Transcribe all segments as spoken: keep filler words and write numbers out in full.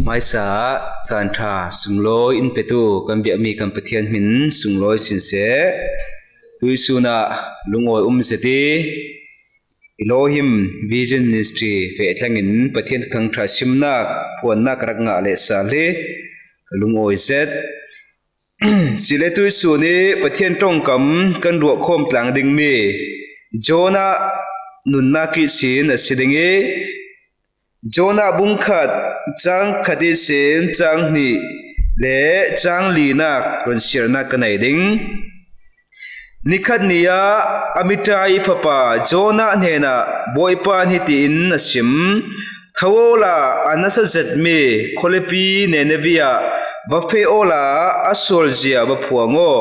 Hmaisa ah caan ṭha sunglawi in petu kan biakmi kan Pathian hmin sunglawi sin seh. Tuihsun ah lungawi um zet i Elohim Vision Ministry feh tlangin Pathian Thuthang ṭha simnak phuannak ka rak ngah leh sal hi ka lungawi zet. Sile tuihsun i Pathian ṭongkam kan ruahkhawm tlang dingmi Jonah nunnak ihsin a si ding i, Jonah bung khat, cang khat ihsin cang hnih le cang linak rawn siarnak ka nei ding. Nikhat ni ah Amittai fapa Jonah hnenah Bawipa in hitiin a sim: Tho awla a nasa zetmi khualipi Nineveh ah va feh awla a sualzia va phuang aw,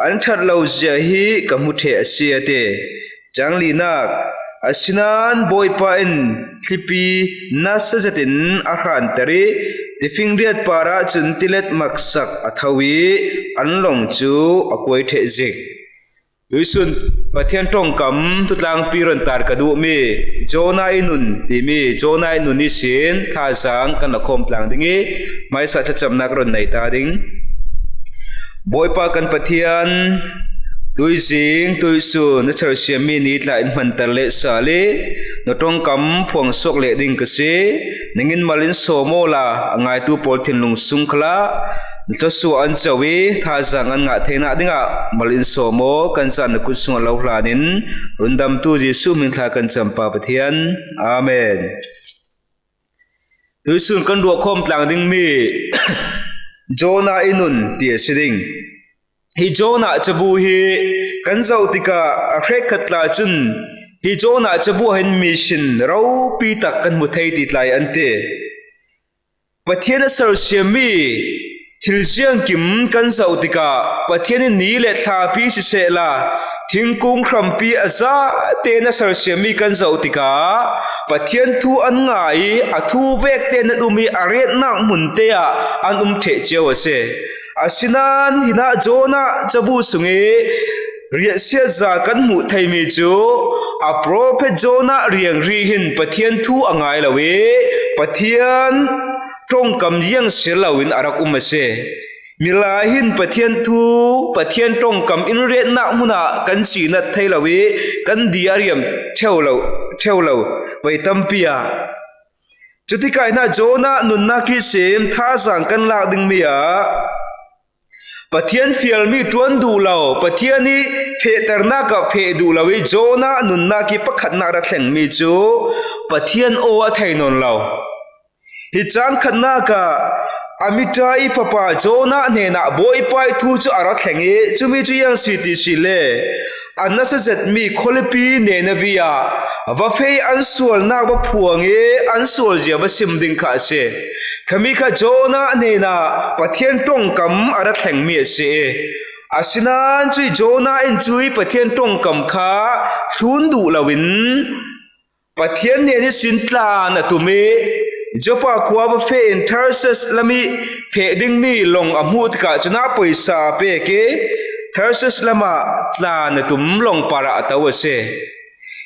an ṭhat lo zia hi ka hmu thei a si, a ti. Cang linak, asinain Bawipa in thlipi nasa zetin a hranter i, tifingriat parah cun tilet maksak a tho i, an lawng cu a kuai ṭheh zik. Tuihsun Pathian ṭongkam thutlangpi rawn tar ka duhmi Jonah i nun timi Jonah i nun ihsin thazaang kan la khawm tlang ding i, hmaisa thlacamnak rawn nei ta ding. Bawipa kan Pathian, tuizing tuihsun na sersiammi ni tla in hmanter leh sal i, na ṭongkam phuang suak leh ding ka si. Ningin mal in sawm awla a ngaitu pawl thinlung sung khalah na thluasuah an co i, thazaang an ngah theinak dingah mal in sawm aw. Kan caan na kut sungah lo hlanin rundamtu Jesuh hming thla kan campa Pathian. Amen. Tuihsun kan ruahkhawm tlang dingmi Jonah i nun ti a si ding. Hi Jonah cabu hi kan zoh tikah a hrekkhat tla cun hi Jonah cabu ah hin mission ropi tak kan hmu thei ti tlai an ti. Pathian a sersiammi thil ziangkim kan zoh tikah Pathian in ni le thlapi sisehla thingkung hrampi a zate na sersiammi kan zoh tikah Pathian thu an ngai i, a thu vekte nan um i, a retnak hmunte ah an um ṭheh cio a si. Asinain hinah Jonah cabu sung i riahsiatza kan hmuh theimi cu a profet Jonah riangri hin Pathian thu a ngai lo i Pathian ṭongkam ziang siar loin a rak um a si. Milai hin Pathian thu, Pathian ṭongkam in retnak hmunah kan cinat thei lo i kan di a riam ṭheu lo, ṭheu lo, voi tampi ah. Cutikah hinah Jonah nunnak ihsin thazaang kan lak dingmi ah Pathian fialmi ṭuan duh lo, Pathian i fehternak ah feh duh lo i Jonah nunnak i pakhatnak ra thlengmi cu Pathian aw a thei nawn lo. Hi cang khatnak ah Amittai fapa Jonah hnenah Bawipa i thu cu a ra thleng i, cumi cu ziang si ti si le, a nasa zetmi khualipi Nineveh ah va feh i an sualnak va phuang i an sualzia va sim ding kha a si. Khami kha Jonah hnenah Pathian ṭongkam a ra thlengmi a si i, asinain cuih Jonah in cuih Pathian ṭongkam kha thlun duh loin Pathian hnen ihsin tlan a tum i Joppa khua va feh in Tarsis lam i feh dingmi lawng a hmuh tikah cunah pawisa a pek i Tarsis lamah tlan a tum lawng parah a to a si.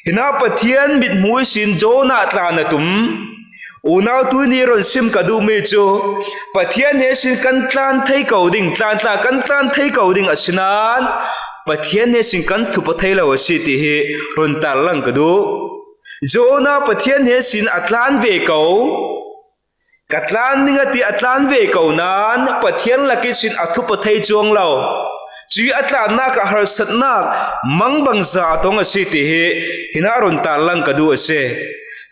Hinah Pathian mithmuh ihsin Jonah tlan a tum. Unau tuini rawn sim ka duhmi cu Pathian hnen ihsin kan tlan thei ko ding, tlan tla kan tlan thei ko ding asinain Pathian hnen ihsin kan thup aw thei lo a si ti hi rawn tarlang ka duh. Jonah Pathian hnen ihsin a tlan ve ko. Ka tlan ding a ti a tlan ve ko nain Pathian lak ihsin a thup aw thei cuang lo. Cuih a tlannak ah harsatnak mangbangza a tong a si ti hi hinah rawn tarlang ka duh a si.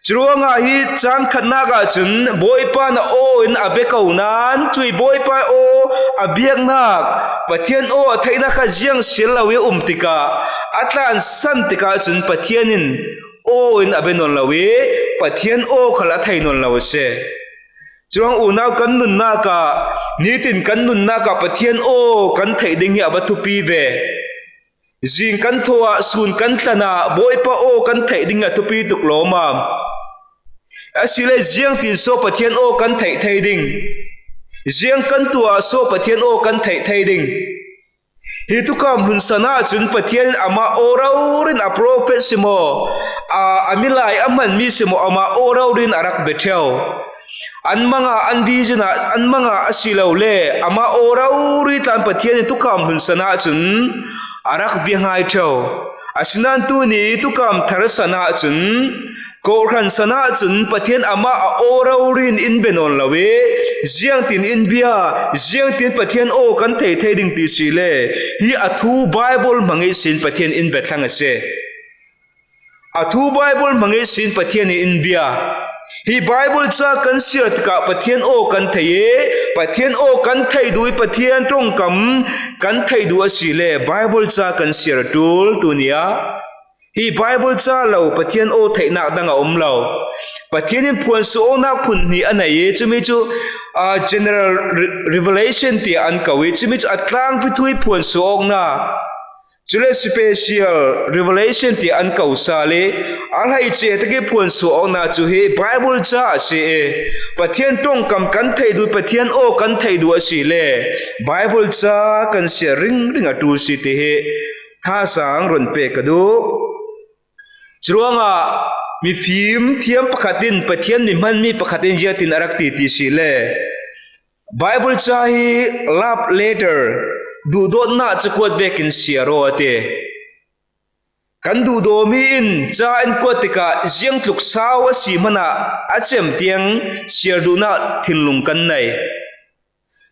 Curuangah hi cang khatnak ahcun Bawipa na aw in a bia ko nain cuih Bawipa aw a biaknak, Pathian aw a theihnak kha ziang siar lo i a um tikah a tlansan tikah cun Pathian in aw in a bia nawn lo i Pathian aw khal a thei nawn lo a si. Curuang unau kan nunnak ah, nitin kan nunnak ah Pathian aw kan theih ding hi a va thupi ve. Zing kan thawh ah, sun kan tlan ah Bawipa aw kan theih ding a thupi tuk lawmam. Asile ziangtin saw Pathian aw kan theih thei ding? Ziang kan tuah ah saw Pathian aw kan theih thei ding? Hi tuka hmunsan ahcun Pathian in amah aw rori in a profet si maw, a, a milai a hmanmi si maw, amah aw rori in a rak bia ṭheu. An manga, an vision ah an manga a si lo le, amah aw rori tlan Pathian in thukam hlunsan ah cun a rak bia ngai ṭheu. Asinain tuni thukam tharsan ah cun, kawhhran san ah cun Pathian amah a aw rori in in bia nawn lo i, ziangtin in bia, ziangtin Pathian aw kan thei thei ding ti si le, hi a thu Bible hmang ihsin Pathian in bia thlang a si. A thu Bible hmang ihsin Pathian in in bia. Hi Bible ca kan siar tikah Pathian aw kan thei i, Pathian aw kan thei duh i, Pathian ṭongkam kan thei duh a si le, Bible ca kan siar a ṭul tuni ah. Hi Bible ca lo Pathian aw theihnak dang a um lo. Pathian in phuansuah awknak phun hnih a nei i, cumi cu, aa, general re-, revelation tiah an ko i, cumi cu a tlangpi thu i phuansuah awknak. Cule special revelation tiah an ko sal i, a hleice tak i phuansuah awknak cu hi Bible ca a si i, Pathian ṭongkam kan thei duh, Pathian aw kan thei duh a si le, Bible ca kan siar ringring a ṭul si ti hi thazaang run pek ka duh. Curuangah mifim thiam pakhat in Pathian mi hmanmi pakhat in ziatin a rak ti ti si le, Bible ca hi love letter, duhdawtnak cakuat vekin siar aw a ti. Kan duhdawmi in ca in kuat tikah ziangtluk sau a si hmanah a cem tiang siar duhnak thinlung kan nei.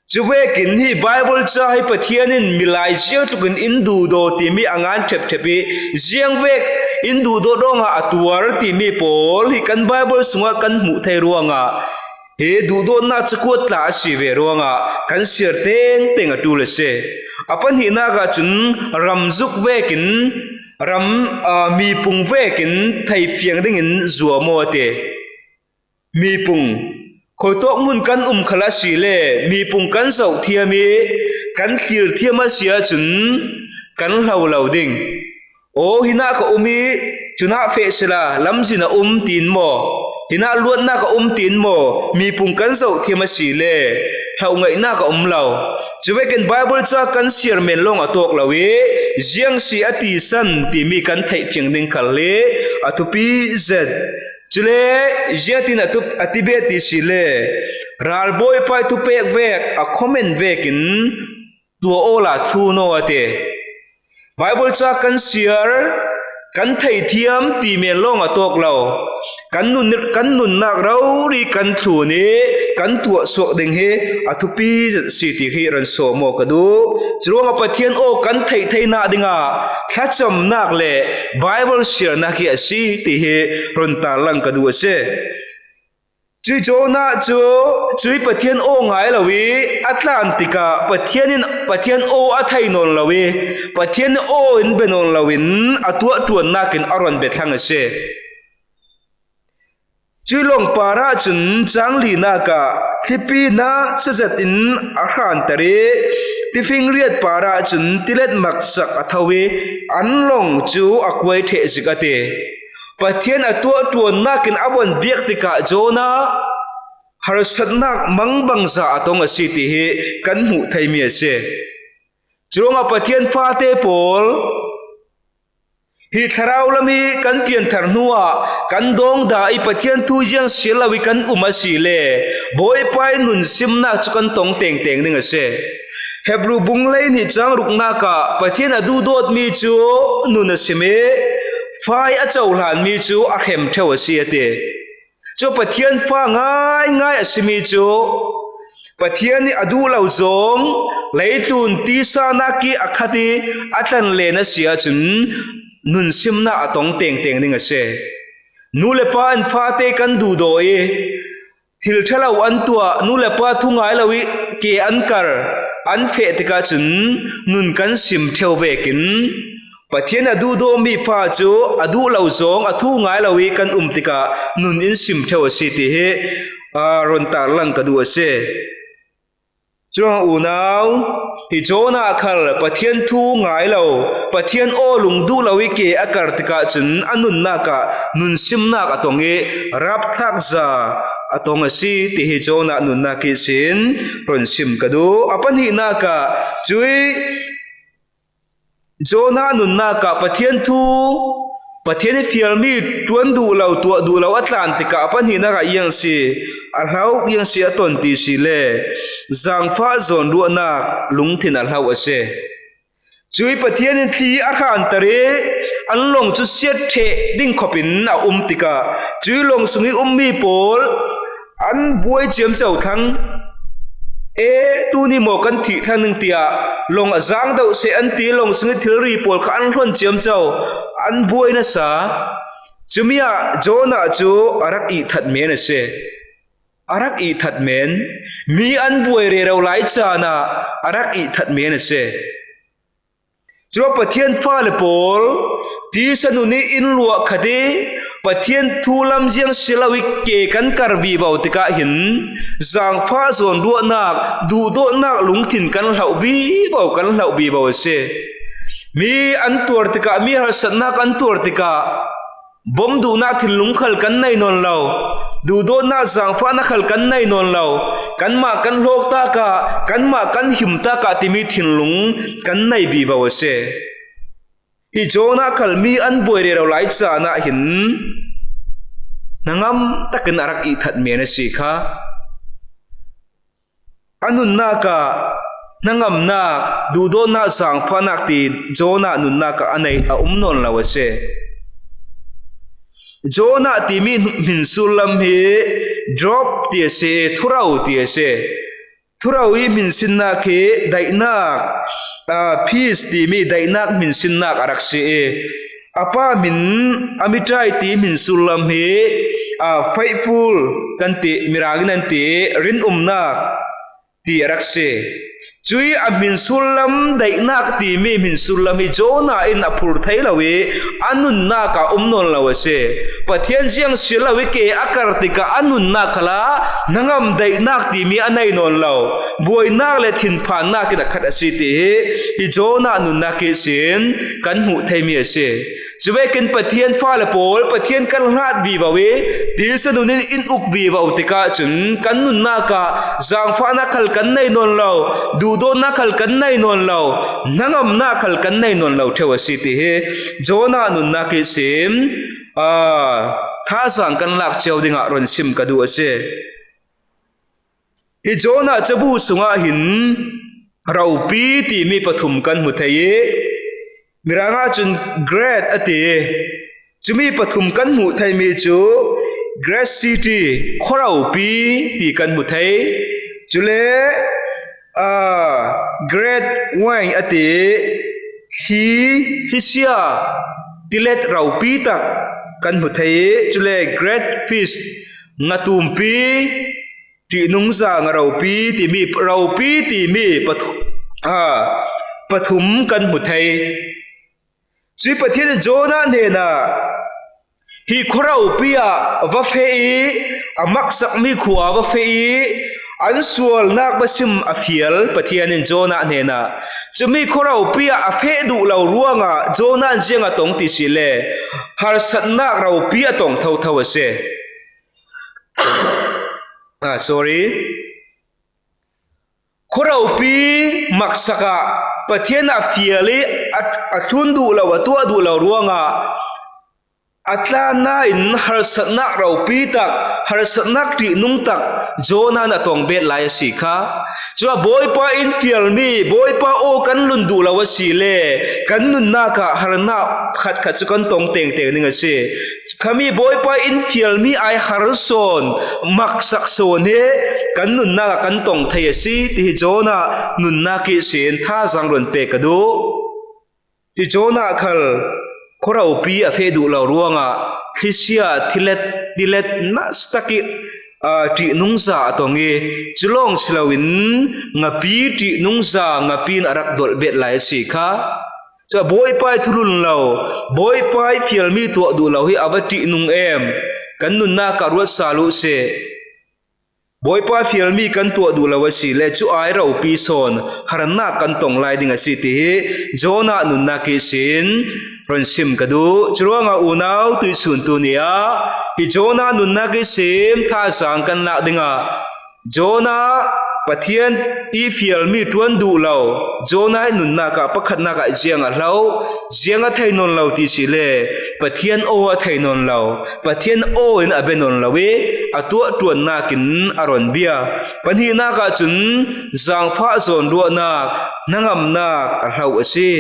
Cuvekin hi Bible ca hi Pathian in milai ziangtlukin in duhdaw timi a ngan ṭhepṭhep i, ziangvek in duhdaw dawngah a tuar timi pawl hi kan Bible sungah kan hmuh thei ruangah hi duhdawtnak cakuat tla a si ve ruangah kan siar tengteng a ṭul a si. A pahnihnak ahcun ram zuk vekin ram, aa, mipung vekin theifiang dingin zuam aw a ti. Mipung, khuitawk hmun kan um khal a si le, mipung kan zoh thiam i kan thlir thiam a si ahcun kan hlo lo ding. Aw, hinah ka um i, tunah feh sila, lamzin a um tiin maw, hinah luatnak a um tiin maw, mipung kan zoh thiam a si le, hloh ngaihnak a um lo. Cuvekin Bible ca kan siar men lawng a tawk lo i, ziang si a tisan timi kan theih fiang ding khal hi a thupi zet. Cule ziatin a tup-, a ti bet ti si le, ralbawipa ih thupek vek, a comment vekin tuah awla thlun aw a ti. Bible ca kan siar, kan theithiam ti men lawng a tawk lo. Kan nun, kan nunnak rori kan thlun i kan tuah suak ding hi a thupi zet si ti hi ran sawm aw ka duh. Curuangah Pathian aw kan theih theinak dingah thlacamnak le Bible siarnak hi a si ti hi run tarlang ka duh a si. Cui Jonah cu cui Pathian aw ngai lo i a tlan tikah Pathian in Pathian aw a thei nawn lo i Pathian aw in bia nawn loin a tuah ṭuannak in a ron bia thlang a si. Cui lawng parah cun cang linak ah thlipi hna sazat in a hranter i tifingriat parah cun tilet maksak a tho i an lawng cu a kuai ṭheh zik a ti. Pathian a tuah ṭuannak in a von biak tikah Jonah harsatnak mangbangza a tong a si ti hi kan hmuh theimi a si. Curuangah Pathian fate pawl hi thlarau lam i kan pianthar hnuah kan dawngda i Pathian thu ziang siar lo i kan um a si le Bawipa i nun simnak cu kan tong tengteng ding a si. Hebru bung hleihnih cang ruknak ah Pathian a duhdawtmi cu nun a sim i fa i a cohlanmi cu a hrem ṭheu a si a ti. Cu Pathian fa ngaingai a simi cu Pathian ih a duh lo zong leitlun tisa nak ih a khat ih a tlanlen a si ahcun nun simnak a tong tengteng ding a si. Nu le pa in fate kan duhdaw i thil ṭha lo an tuah, nu le pa thu ngai lo ih ke an kar, an feh tikah cun nun kan sim ṭheu vekin Pathian a duhdawmi fa cu a duh lo zong a thu ngai lo ih kan um tikah nun in sim ṭheu a si ti hi, aa, run tarlang ka duh a si. Curuangah unau, hi Jonah khal Pathian thu ngai lo, Pathian aw lung duh lo ih ke a kar tikah cun a nunnak ah nun simnak a tong ih rapthlak za a tong a si ti hi Jonah nunnak ihsin run sim ka duh. A pahnihnak ah cui Jonah nunnak ah Pathian thu Pathian i fialmi ṭuan duh lo, tuah duh lo a tlan tikah a pahnihnak ah iang si, a hlauh iang si a ton ti si le, zangfah zawnruahnak lungthin a hlauh a si. Cui Pathian in thli a hranter i an lawng cu siat ṭheh ding khawpin a um tikah, cui lawng sung i ummi pawl an buai ciamco thlang. E, tuni maw kan thih thlang ning tiah lawng a zang doh seh an ti, lawng sung i thilri pawl kha an hlon ciamco, an buai nasa. Cumi ah Jonah cu a rak ihthat men a si. A rak ihthat men, mi an buai rero lai caan ah a rak ihthat men a si. Cun Pathian fale pawl, tisa nun i in luah khat i Pathian thu lamziang si lo i ke kan kar vivo tikah hin, zangfah zawnruahnak, duhdawtnak lungthin kan hlauh vivo, kan hlauh vivo a si. Mi an tuar tikah, mi harsatnak an tuar tikah, bom duhnak thinlung khal kan nei nawn lo, duhdawtnak zangfahnak khal kan nei nawn lo, kanmah kan hlawktak ah, kanmah kan himtak ah timi thinlung kan nei vivo a si. Hi Jonah khal mi an buai rero lai caan ah hin hnangam takin a rak ihthat men a si kha. A nunnak ah hnangamnak, duhdawtnak, zangfahnak ti Jonah nunnak ah a nei a um nawn lo a si. Jonah timi hmin sullam hi drop ti a si, thuro ti a si. Thuro i hminsinnak hi daihnak, aa, peace timi daihnak hminsinnak a rak si i, a pa hmin Amittai ti hmin sullam hi, aa, faithful kan ti, Mirang in an ti, rinumnak ti a rak si. Cui a hmin sullam daihnak timi hmin sullam hi Jonah in a phur thei lo i, a nunnak ah um nawn lo a si. Pathian ziang si lo i ke a kar tikah a nunnak khalah hnangam daihnak timi a nei nawn lo. Buainak le thinphannak in a khat a si ti hi, hi Jonah nunnak ihsin kan hmuh theimi a si. Cuvekin Pathian fale pawl, Pathian kan hlat vivo i, tisa nun in in uk vivo tikah cun kan nunnak ah zangfahnak khal kan nei nawn lo, duhdawtnak khal kan nei nawn lo, hnangamnak khal kan nei nawn lo ṭheu a si ti hi Jonah nunnak ihsin, aa, thazaang kan lak cio dingah run sim ka duh a si. Hi Jonah cabu sungah hin ropi timi pathum kan hmu thei i, Mirang ah cun great a ti. Cumi pathum kan hmuh theimi cu great city, khuaropi ti kan hmu thei. Cule, aa, great wine a ti, thli, thlisia, tilet ropi tak kan hmu thei i, cule great fish, ngatumpi, ṭihnungza, ngaropi timi, ropi timi pathu-, aa, pathum kan hmu thei. Cui Pathian in Jonah hnenah hi khuaropi ah va feh i, a maksakmi khua va feh i, an sualnak va sim a fial Pathian in Jonah hnenah. Cumi khuaropi ah a feh duh lo ruangah Jonah in ziang a tong ti si le, harsatnak ropi a tong thotho a si. Ah, sorry. Khuaropi maksak ah Pathian a fial i a, a thlun duh lo, a tuah duh lo ruangah a tlanna in harsatnak ropi tak, harsatnak ṭihnung tak Jonah in a tong bet lai a si kha. Cun Bawipa in fialmi, Bawipa aw kan lun duh lo a si le kan nunnak ah harnak khatkhat cu kan tong tengteng ding a si. Khami Bawipa in fialmi ai har sawn, maksak sawn hi kan nunnak ah kan tong thei a si, ti hi Jonah nunnak ihsin thazaang run pek ka duh. Hi Jonah khal khuaropi a feh duh lo ruangah thlisia, thilet, tilet nasa tak i, aa, ṭihnungza a tong i, cu lawng si loin ngapi ṭihnungza ngapi in a rak dolh bet lai a si kha. Cun Bawipa i thulun lo, Bawipa i fialmi tuah duh lo hi a va ṭihnung em? Kan nunnak ah ruat sal uh sih. Bawipa fialmi kan tuah duh lo a si le cu ai ropi sawn harnak kan tong lai ding a si, ti hi Jonah nunnak ihsin run sim ka duh. Curuangah unau tuihsun tu ni ah hi Jonah nunnak ihsin thazaang kan lak dingah Jonah Pathian i fialmi ṭuan duh lo, Jonah i nunnak ah pakhatnak ah ziang a hlo, ziang a thei nawn lo ti si le, Pathian aw a thei nawn lo, Pathian aw in a bia nawn lo i, a tuah ṭuannak in a rawn bia. Pahnihnak ah cun zaangfah zawnruahnak, hnangamnak a hlo a si.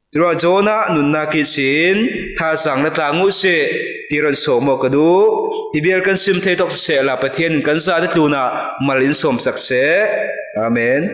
Curuangah Jonah nunnak ihsin thazaang na tlang uh sih ti rawn sawm aw ka duh. Hi bial kan sim thei tawk sisehla Pathian in kan zate tlunah mal in sawmsak seh. Amen.